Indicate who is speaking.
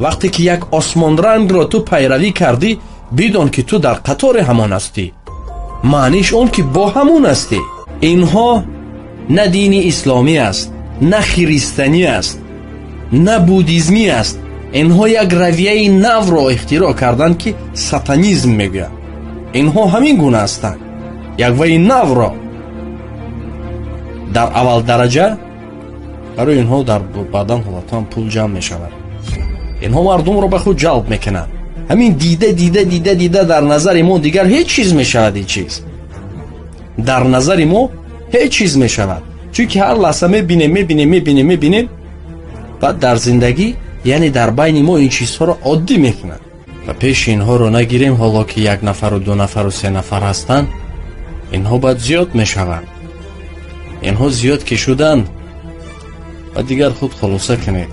Speaker 1: Вақте ки як осмонрангро ту пайравӣ кардӣ, бидон ки ту дар қатори ҳамон ҳастӣ. Маъниш он ки бо ҳамон ҳастӣ. Инҳо на дини исломӣ аст, на хиристанӣ аст, на буддизмӣ аст. Инҳо як равияи навро ихтироъ карданд, ки сатанизм мегӯянд. Инҳо ҳамин гуна ҳастанд. Як ваи навро дар аввал дараҷа барои инҳо дар баъдан ҳолатҳо пул ҷамъ мешавад. Инҳо мардумро ба худ ҷалб мекунанд. Ҳамин дида дида дида дида дар назари мо дигар ҳеҷ чиз мешавад. Ин чиз дар назари мо ҳеҷ чиз мешавад, чунки ҳар лаҳза мебинем, мебинем, мебинем, мебинем. Баъд дар зиндагӣ, яъне дар байни мо ин чизҳоро оддӣ мекунанд ва пеши инҳоро нагирем. Ҳоло ки як нафару ду нафару се нафар ҳастанд, инҳо баъд зиёд мешаванд. Инҳо зиёд ки шуданд, ба дигар худ хулоса кунед.